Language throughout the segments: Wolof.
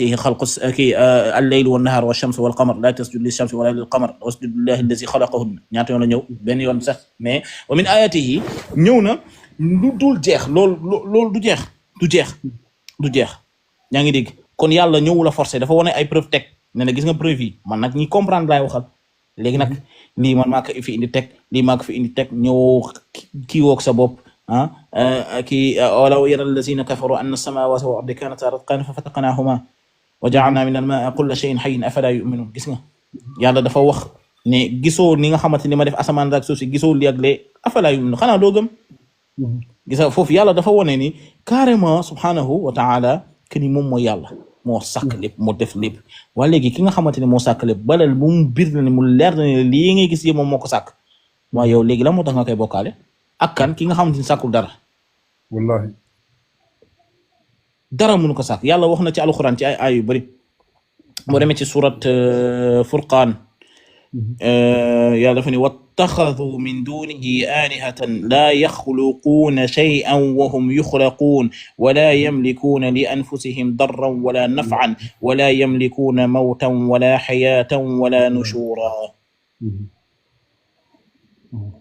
آياته خلق الليل والنهار والشمس والقمر لا تسجد للشمس ولا للقمر wasjud lillahi allazi khalaqahunna ñaata yoon la ñëw benn yoon sax mais wa min ayatihi ñëw na lu dul jeex loolu du jeex yaa ngi dégg kon yàlla ñëwul a forcé dafa wane ay preuve teg ne na gis nga preuve yi man nag ñi comprendre laay waxal léegi nag lii man maa ko fi indi teg lii maa ko fi indi teg ñëw kii woog sa bopp kii walaw yara allazina kafaru anna as-samawati wal ardi kanata ratqan fa fataqnahuma wa ja'alna min al-ma'i kulla shay'in hayyin afala yu'minun gis nga yàlla dafa wax ne gisoo ni nga xamante ni ma def asamaan ak suuf si gisoo li ak lee afala yu'minun xanaa doo gëm gis nga foofu yàlla dafa wane ni carrément subhanahu wa ta'ala que ni moom mooy yàlla moo sàkk lépp moo def lépp waaye léegi ki nga xamante ne moo sàkk lépp balal mu bir na ne mu leer na ne lii ngay gis yëpp moom moo ko sàkk waaye yow léegi la moo tax nga koy bokkaale ak kan ki nga xamante ni sàkkul dara wallahi dara mënu ko sàkk yàlla wax na ci alxuraan ci ay yu bari boo demee ci surat furqaan yàlla dafa ni wattaxadu min dunihi alihatan laa yaxluquuna shay'an wa hum yuxlaquun wala yamlikuuna li anfusihim darran wala naf'an wala yamlikuuna mawtan wala xayaatan wala nushura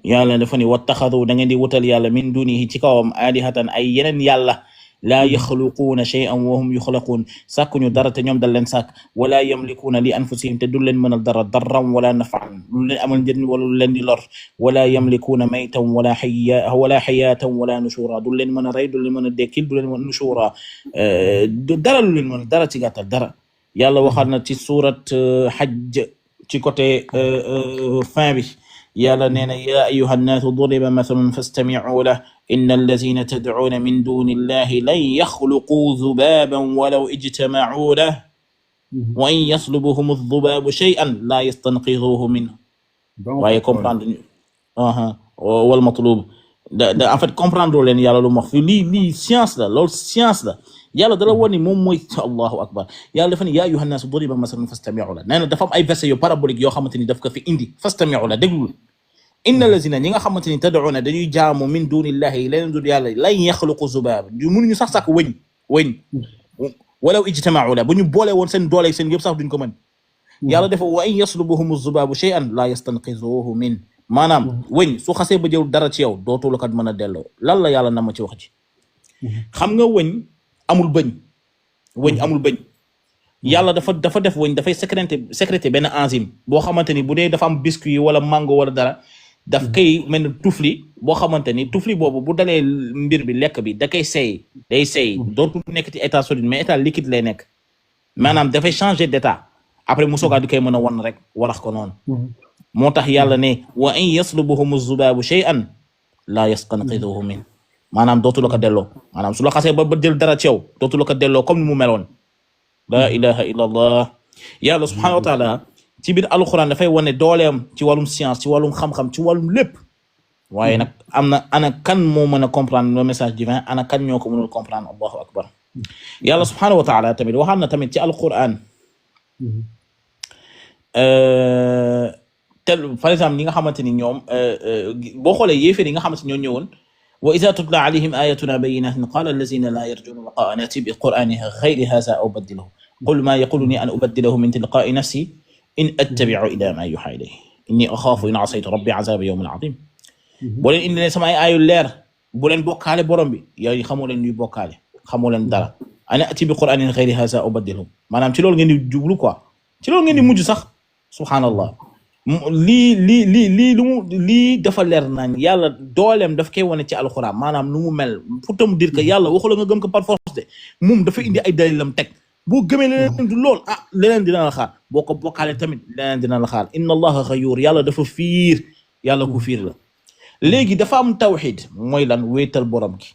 yàlla dafa ni wattaxadu da ngeen di wutal yàlla min dunihi ci kawam alihatan ay yeneen yàlla laa yaxluquuna shay'an wa hum yuxlaquun sàkkuñu dara te ñoom dal leen sàkk wala yamlikuuna li anfusihim te du leen mënal dara darran wala naf'an lu leen amal njëriñ wala lu leen di lor wala yamlikuuna maytan wala xayaatan wala nushura du leen mën a rey du leen mën a dekkil du leen mën a nushura dara lu leen mën dara ci gàttal dara yàlla waxaat na ci surat Hajj ci côté fin bi yàlla nee na yaa ayyuha nnaasu duriba mathalun fastami'uu lahu inna allazina tad'uuna min duni illahi lan yaxluquu zubaaban walaw ijtamacuu lahu wa in yaslubuhum az-zubaabu shay'an laa yastanqizuuhu minhu waaye comprendre ñu wal matlub en fait comprendre leen yàlla lu mu wax fi lii science la loolu science la yàlla dala woon ni moom mooy allahu akbar yàlla dafa ne yaa ayyuha nnaasu duriba mathalun fastami'uu lahu nee na dafa am ay versets yu parabolique yoo xamante ni daf ko fi indi fastami'uu lahu déglul inna lazina ñi nga xamante ni tad'una dañuy jaamu min dunillahi leneen dul yàlla lan yaxluqu zubaab mënuñu sax sàkk wëñ walaw ijtama'u la bu ñu boole woon seen doole seen yëpp sax duñ ko mën yàlla dafa wa in yaslubuhum zubaabu shay'an la yastanqizuhu min maanaam wëñ su xasee ba jël dara ci yow dootul kat mën a delloo lan la yàlla na ma ci wax ci xam nga wëñ amul bëñ yàlla dafa def wëñ dafay sécréter benn enzyme boo xamante ni bu dee dafa am biscuit wala mango wala dara daf koy mel ni tufli boo xamante ni tufli boobu bu dalee mbir bi lekk bi da koy day seey dootul nekk ci état solide mais état liquide lay nekk maanaam dafay changer d'état après mu soogaa di koy mën a wan rek warax ko noonu moo tax yàlla ne wa in yaslubuhum az-zubaabu shay'an laa yastanqidhuhu min maanaam dootu la ko delloo maanaam su la xasee ba jël dara ci yow dootu la ko delloo comme ni mu meloon la ilaha illa allah yàlla subhanahu wa taala ci biir alxuraan dafay wane dooleem ci wàllum science ci wàllum xam-xam ci wàllum lépp waaye nag am na ana kan moo mën a comprendre le message divin ana kan ñoo ko mënul comprendre allahu akbar yàlla subhanahu wa taala tamit waxaan na tamit ci alxuraan tel par exemple ñi nga xamante ni ñoom boo xoolee yéeféer yi nga xamante ni ñoo ñëwoon wa iza tutla alayhim ayatuna bayyinatin qala allazina la yarjuna liqa'ana ati bi qur'anin ghayri hadha aw baddilahu qul ma yaquluni an ubaddilahu min tilqa'i nafsi in attabi'u illa ma yuha ilayhi inni akhafu in asaytu rabbi azaba yawmin azim boo leen indi ne sama ay aayu leer bu leen bokkaale borom bi yow xamoo leen ñuy bokkaale xamoo leen dara ana ati bi qur'anin ghayri hadha aw baddilahu maanaam ci loolu ngeen di jublu quoi ci loolu ngeen di mujj sax subhanallah lii dafa leer nañ yàlla dooleem daf koy wane ci alxuraan maanaam nu mu mel pour te dire que yàlla waxula nga gëm ko par force de moom dafa indi ay dalilam teg boo gëmee leneen du lool leneen dina la xaar boo ko bokkaale tamit leneen dina la xaar inna allaha ghayur yàlla dafa fiir yàlla ku fiir la léegi dafa am tawxid mooy lan wéetal borom gi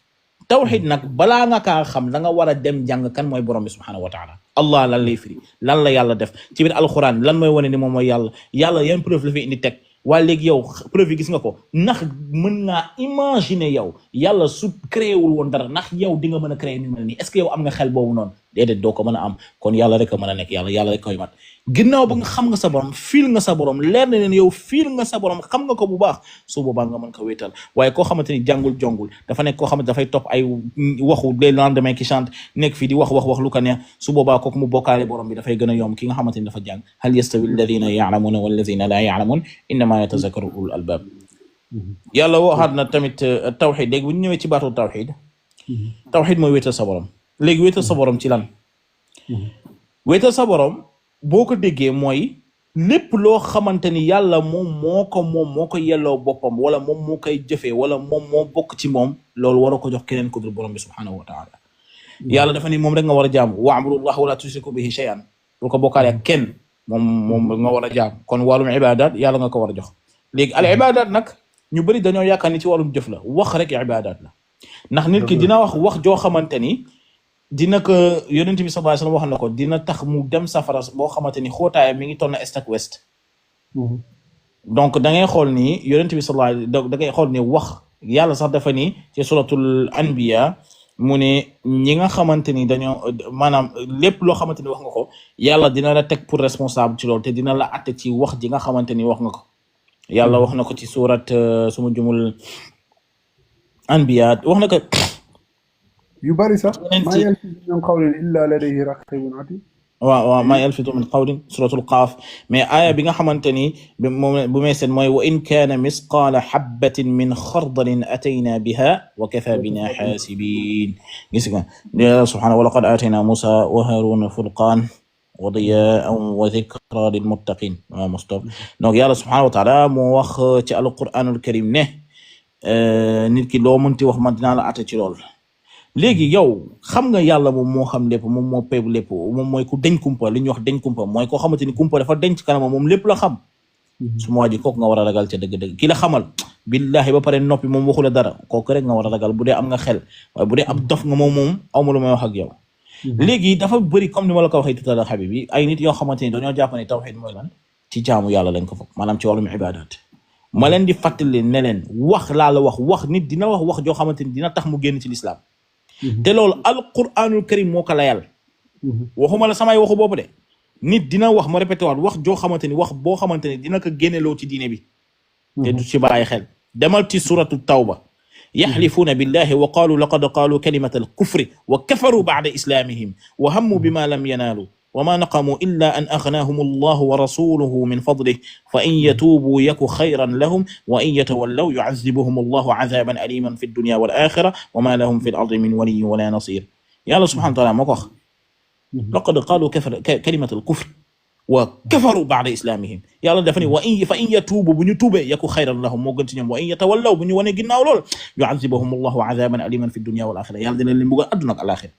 tawxid nag balaa nga kaa xam da nga war a dem jàng kan mooy borom bi subhanahu wa taala allah lan lay firi lan la yàlla def ci biir alxuraan lan mooy wane ni moom mooy yàlla yan preuve la fi indi teg waaye léegi yow preuve yi gis nga ko ndax mën ngaa imaginer yow yàlla su créé wul woon dara ndax yow di nga mën a créé ni mel nii est-ce que yow am nga xel boobu noonu déedéet doo ko mën a am kon yàlla rek a mën a nekk yàlla rek koy mat ginnaaw ba nga xam nga sa borom fiil nga sa borom leer na leen yow fiil nga sa borom xam nga ko bu baax su boobaa nga mën ko wéetal waaye koo xamante ni jàngul jongul dafa nekk koo xamante dafay topp ay waxu les lendemain qui chante nekk fii di wax lu ko neex su boobaa kooku mu bokkaale borom bi dafay gën a yomb ki nga xamante ni dafa jàng hal yastawi alladina ya'lamuna walladina la ya'lamun innama yatazakkaru ulul albab yàlla waxaat na tamit tawxid léegi bu ñu ñëwee ci baatu tawxid mooy wéetal sa borom léegi wéetal sa borom ci lan wéetal sa borom boo ko déggee mooy lépp loo xamante ni yàlla moom moo ko yelloo boppam wala moom moo koy jëfee wala moom moo bokk ci moom loolu waroo ko jox keneen ku dul borom bi subhanahu wa taala yàlla dafa ni moom rek nga war a jaamu wa'budullaha wala tushriku bihi shay'an bul ko bokkaale ak kenn moom nga war a jaam kon wàllum ibadat yàlla nga ko war a jox léegi al ibadat nag ñu bëri dañoo yaakaar ni ci wàllum jëf la wax rek ibadat la ndax nit ki dina wax joo xamante ni dina ko yonent bi sallallahu alayhi wasallam wax na ko dina tax mu dem safara boo xamante ni xóotaayam mi ngi toll na est ak ouest donc da ngay xool ni yonent bi sallallahu alayhi da ngay xool ni wax yàlla sax dafa ni ci suratul anbiya mu ne ñi nga xamante ni dañoo maanaam lépp loo xamante ni wax nga ko yàlla dina la teg pour responsable ci loolu te dina la atte ci wax ji nga xamante ni wax nga ko yàlla wax na ko ci surat suma jumul anbiya wax na ko yu bari sax maa yalfizu min qawlin illa ladayhi raqibun atid waaw maa yalfizu min qawlin suratul qaaf mais aaya bi nga xamante ni bu may seen mooy wa in kaana misqaala habbatin min xardalin atayna biha wa kafa bina xaasibin gis nga yàlla subhanahu wa laqad aatayna Musa wa Haruna furqaan wa diyaan wa dhikra lil muttaqin waaw mostop donc yàlla subhanahu wa taala moo wax ci alquranul karim ne nit ki loo mënti wax man dinaa la atte ci lool léegi yow xam nga yàlla moom moo xam lépp moom moo peegu lépp moom mooy ku deñ kumpa li ñuy wax deñ kumpa mooy koo xamante ni kumpa dafa denc kanam moom lépp la xam su ma waji kooku nga war a ragal ca dëgg-dëgg ki la xamal billahi ba pare noppi moom waxu la dara kooku rek nga war a ragal bu dee am nga xel waaye bu dee ab dof nga moom awma lu may wax ak yow léegi dafa bëri comme ni ma la ko waxee tout à l'heure habibi ay nit yoo xamante ni dañoo jàpp ne tawhid mooy lan ci jaamu yàlla lañ ko foog maanaam ci wàllum ibadat ma leen di fàttali ne leen wax laa la wax nit dina wax joo xamante ni dina tax mu génn ci l'islam te loolu alquranul karim moo ko layal waxuma la samay waxu boobu de nit dina wax ma répété waat wax joo xamante ni wax boo xamante ni dina ko génneloo ci diine bi te du ci bàyyi xel demal ci suratu tawba yaxlifuuna billahi wa qaalu laqad qaalu kalimata al kufri wa kafaru ba'da islamihim wa hammu bima lam yanaalu وما نقموا إلا أن أغناهم الله ورسوله من فضله فإن يتوبوا يك خيرا لهم وإن يتولوا يعذبهم الله عذابا أليما في الدنيا والآخرة وما لهم في الأرض من ولي ولا نصير يا الله سبحانه وتعالى مكوخ لقد قالوا كلمة الكفر وكفروا بعد إسلامهم يا الله دفني فإن يتوبوا بنتوبة يك خيرا لهم موجنتهم وإن يتولوا بني ونجنا ولول يعذبهم الله عذابا أليما في الدنيا والآخرة يا الله دين اللي مجا أدنك على الآخر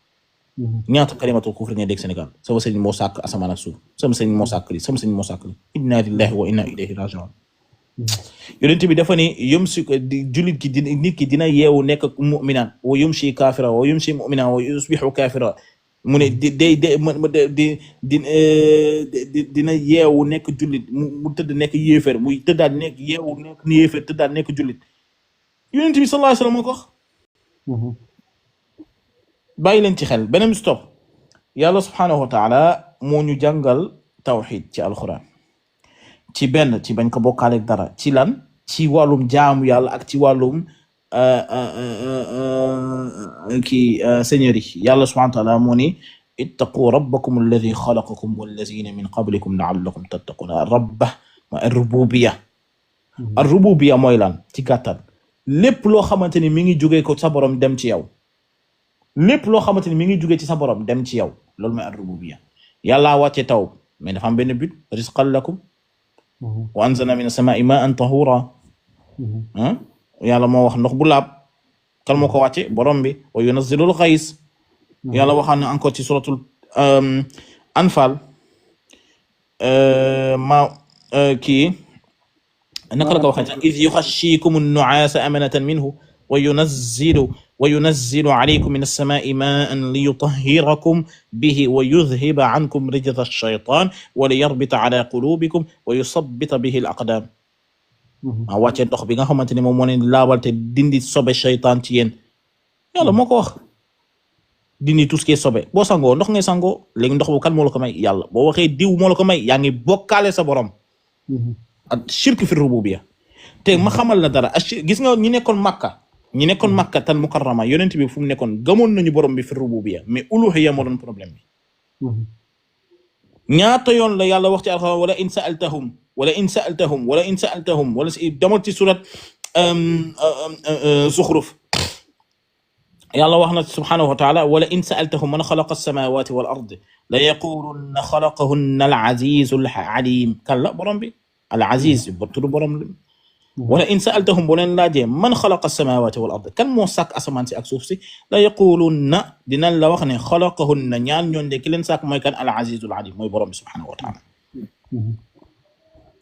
ñaata kalimatul kufr ngay dégg Sénégal sama sëriñ moo sàkk asamaan ak suuf sama sëriñ moo sàkk li sama sëriñ moo sàkk li inna lillahi wa inna ilayhi raji'un yonent bi dafa ni yumsi jullit ki nit ki dina yeewu nekk mu'minan wa yumshi kafira wa yumshi mu'minan wa yusbihu kafira mu ne dina yeewu nekk jullit mu tëdd nekk yéeféer muy tëddaat nekk yeewu nekk yéeféer tëddaat nekk jullit yonent bi sallallahu alayhi wasallam moo ko wax bàyyi leen ci xel beneen stop yàlla subhanahu wa taala moo ñu jàngal tawxid ci alquran ci benn ci bañ ko bokkaale ak dara ci lan ci wàllum jaamu yàlla ak ci wàllum seigneur yi yàlla subhanahu wa taala moo ni ittaqu rabbakum alladi xalaqakum wallazina min qablikum la'allakum tattaquna rabba ma ar-rububiyya ar-rububiyya mooy lan ci gàttal lépp loo xamante ni mi ngi jógee ko sa borom dem ci yow lépp loo xamante ni mi ngi jógee ci sa borom dem ci yow loolu mooy ar-rububiyya yàlla wàcce taw mais dafa am benn but rizqan lakum wa anzalna mina samaa'i maa'an tahuura yàlla moo wax ndox bu laab kan moo ko wàcce borom bi wa yunazzilul ghays yàlla waxaan na encore ci suratul anfal kii naka la ko waxee iz yughashshikum an-nu'aasa amanatan minhu وينزل عليكم من السماء ماء ليطهركم به ويذهب عنكم رجز الشيطان وليربط على قلوبكم ويثبت به الأقدام wàcce ndox bi nga xamante ne moom moo leen laabal te dindi sobe shaytaan ci yéen yàlla moo ko wax dindi tout ce qui est sobe boo sangoo ndox ngay sangoo léegi ndox bu kan moo la ko may yàlla boo waxee diw moo la ko may yaa ngi bokkaale sa borom ak shirk fi rububiyya te ma xamal la dara gis nga ñi nekkoon Makka tan mukarrama yonent bi fu mu nekkoon gëmoon nañu borom bi fi rububiyya mais uluhiyya moo doon problème bi ñaata yoon la yàlla wax ci alxuraan wala in sa'altahum wala si demal ci surat Zuxruf yàlla wax na subhanahu wa taala wala in sa'altahum man xalaqa as-samawati wal ard la yaqulunna xalaqahunna al-azizu al-alim kan la borom bi al-aziz ba tudd borom la wala in sa'altahum bu leen laajee man xalaqa as-samawati wal ard kan moo sàkk asamaan si ak suuf si la yaqulunna dinañ la wax ne xalaqahunna ñaan ñoon de ki leen sàkk mooy kan al-azizu al-alim mooy borom bi subhanahu wa taala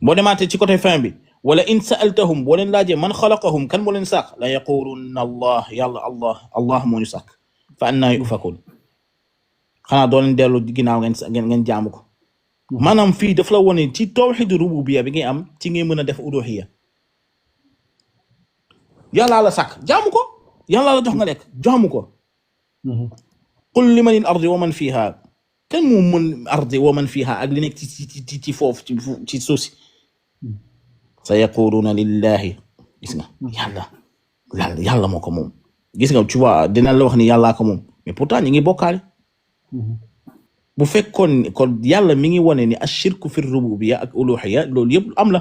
boo demaatee ci côté fin bi wala in sa'altahum boo leen laajee man xalaqahum kan moo leen sàkk la yaqulunna allah yàlla allah moo ñu sàkk fa annaa yufakun xanaa doo leen dellu ginnaaw ngeen jaamu ko maanaam fii daf la wone ci tawxidu rububiyya bi ngay am ci ngay mën a def uluhiyya yàllaa la sàkk jaamu ko yàllaa la jox nga lekk jaamu ko qul limanil ardi wa man fiha kan moo mën ardi wa man fiha ak li nekk ci foofu ci suuf si sa yaquluna lillahi gis nga yàlla moo ko moom gis nga tu vois dina la wax ni yàllaa ko moom mais pourtant ñi ngi bokkaale bu fekkoon kon yàlla mi ngi wane ni ashirku fi rububiyya ak uluhiyya loolu yëpp am la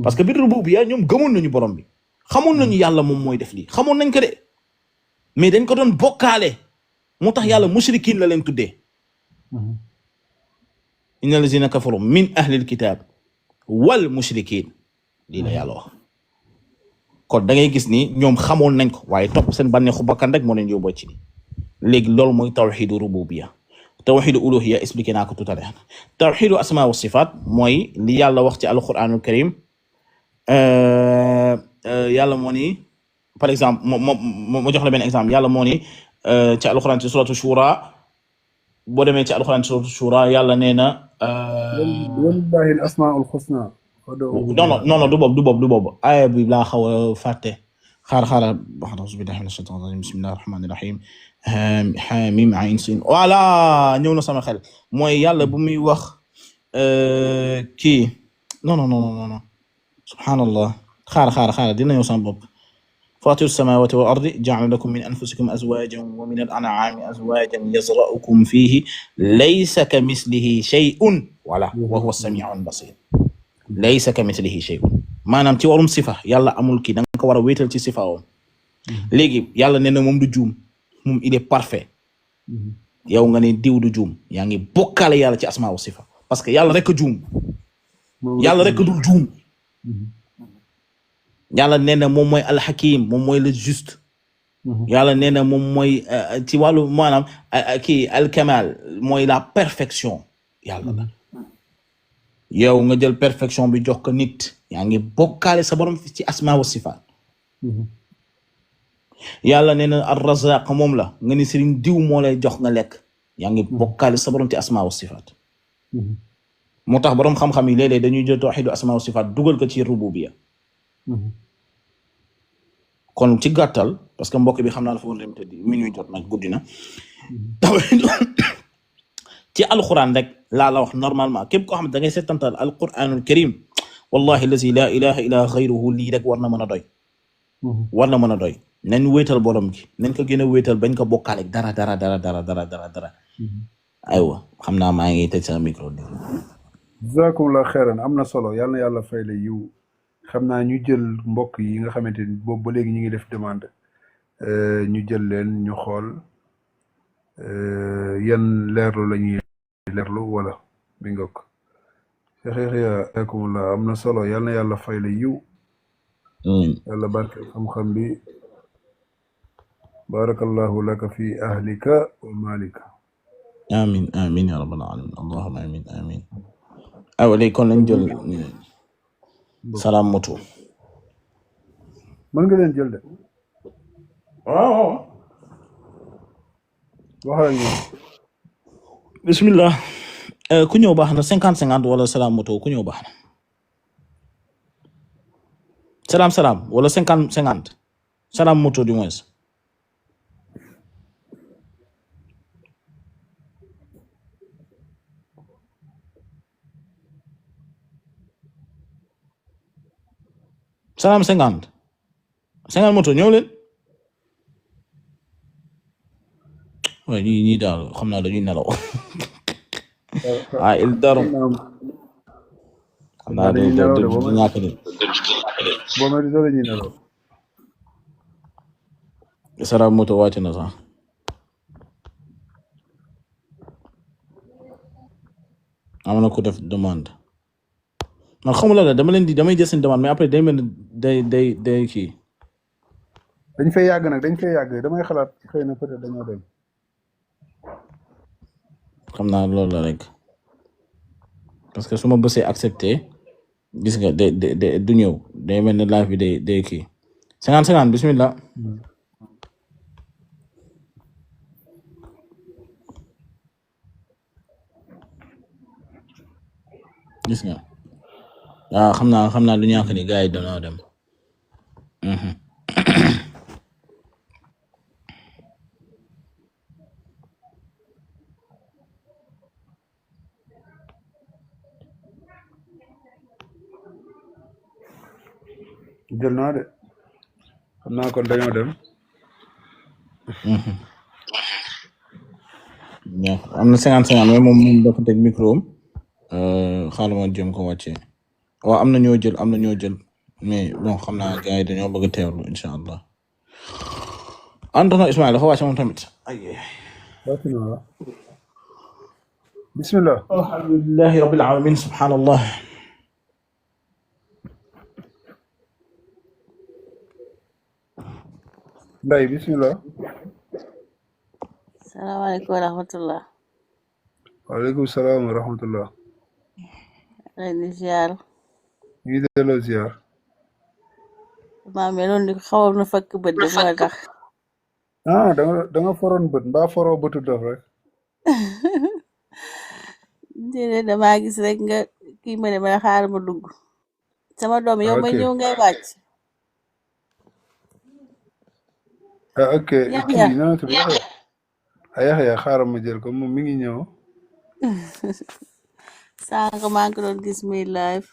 parce que bi rububiyya ñoom gëmoon nañu borom bi xamoon nañu yàlla moom mooy def lii xamoon nañ ko de mais dañ ko doon bokkaale moo tax yàlla mushrikin la leen tuddee inna allazina kafaru min ahlil kitab wal mushrikin lii la yàlla wax kon da ngay gis ni ñoom xamoon nañ ko waaye topp seen bànneexu bakkan rek moo leen yóbboo ci ni léegi loolu mooy tawxidu rububiyya tawxidu uluhiyya expliqué naa ko tout à l'heure tawxidu asma wa sifat mooy li yàlla wax ci alquranul karim yàlla moo ni par exemple mo jox la benn exemple yàlla moo ni ci alquran ci suratu shura boo demee ci alquran ci suratu shura yàlla nee na walillahi al asmaul husna non du boobu aaya bi laa xaw a fàtte xaar auzu billahi minash shaytanir rajim bismillahir rahmanir rahim hamim ayn sin voilà ñëw na sama xel mooy yàlla bu muy wax kii non subhanallah xaar dina ñëw sama bopp فاطر السماوات والأرض جعل لكم من أنفسكم أزواجا ومن الأنعام أزواجا يزرعكم فيه ليس كمثله شيء وهو السميع البصير ليس كمثله شيء maanaam ci warum sifa yàlla amul kii da nga ko war a wéetal ci sifa woon léegi yàlla nee na moom du juum moom il est parfait yow nga ne diw du juum yaa ngi bokkaale yàlla ci asmaa wa sifa parce que yàlla rek a juum yàlla rek dul juum yàlla nee na moom mooy alxakim moom mooy le juste yàlla nee na moom mooy ci wàllu maanaam kii alkamal mooy la perfection yàlla la yow nga jël perfection bi jox ko nit yaa ngi bokkaale sa borom ci asma wa sifaat yàlla nee na ar-Razzaq moom la nga ni sëriñ diw moo lay jox nga lekk yaa ngi bokkaale sa borom ci asma wa sifaat moo tax borom xam-xam yi léeg-léeg dañuy jël tawxiidu asma wa sifaat dugal ko ci rububiyya kon ci gàttal parce que mbokk bi xam naa dafa war dem tëddi minuit jot nag guddi na ci alquran rek laa la wax normalement képp koo xam ne da ngay seetantal alquranul karim wallahi allazi la ilaha illa ghayruhu lii rek war na mën a doy war na mën a doy nañ wéetal borom gi nañ ko gën a wéetal bañ ko bokkaale dara aywa xam naa maa ngi tëj sama micro bi jazakumullah xeyran am na solo yal na yàlla fay la yiw xam naa ñu jël mbokk yi nga xamante ni boobu ba léegi ñu ngi def demande ñu jël leen ñu xool yan leerlu la ñuy leerlu wala mi ngokk Yaxya jazakumullah am na solo yal na yàlla fay la yiw yàlla barke xam-xam bi barakallahu laka fi ahlika wa malika amin ya rabbal alamin allahumma amin aywa léegi kon lañ jël salaam moto mën nga leen jël de waaw waxal ñu bismillah ku ñëw baax na 50-50 wala salaam moto ku ñëw baax na salaam wala 50-50 salaam moto du moins salaam 50 moto ñëw leen waaye ñii daal xam naa dañuy nelaw il daro xam naa dañuy nelaw de du ñàkk de boo ma di dañuy nelaw salaam moto wàcc na sax am na ku def demande man xamul la damay jël seen demande mais après day mel day kii dañ fay yàgg nag damay xalaat xëy na peut-être dañoo dem xam naa loolu la rek parce que su ma bësee accepté gis nga du ñëw day mel ne live bi day kii 50 bismillah gis nga waaw xam naa du ñàkk ni gars yi dañoo dem jël naa de xam naa kon dañoo dem am na 50 mais moom dafa teg micro am xaaral ma jëm ko wàccee waaw am na ñoo jël mais bon xam naa gars yi dañoo bëgg a teewlu incha allah Antoine Ismaïla dafa wàcce moom tamit bismillah alhamdulillahi rabbil alamin subhanallah nday bismillah salaamaaleykum wa rahmatullah waaleykum salaam wa rahmatullah di ziar ñu ngi delloo ziar maa meloon ni xawoon na fakk bët de moo tax da nga foroon bët mbaa foroo bëtu dof rek déedéet damaa gis rek nga kii ma ne ma xaar ma dugg sama doom yow may ñëw ngay wàcc ok kii nana tudd Yaxya xaaral ma jël ko moom mi ngi ñëw sànq maa ngi ko doon gis muy live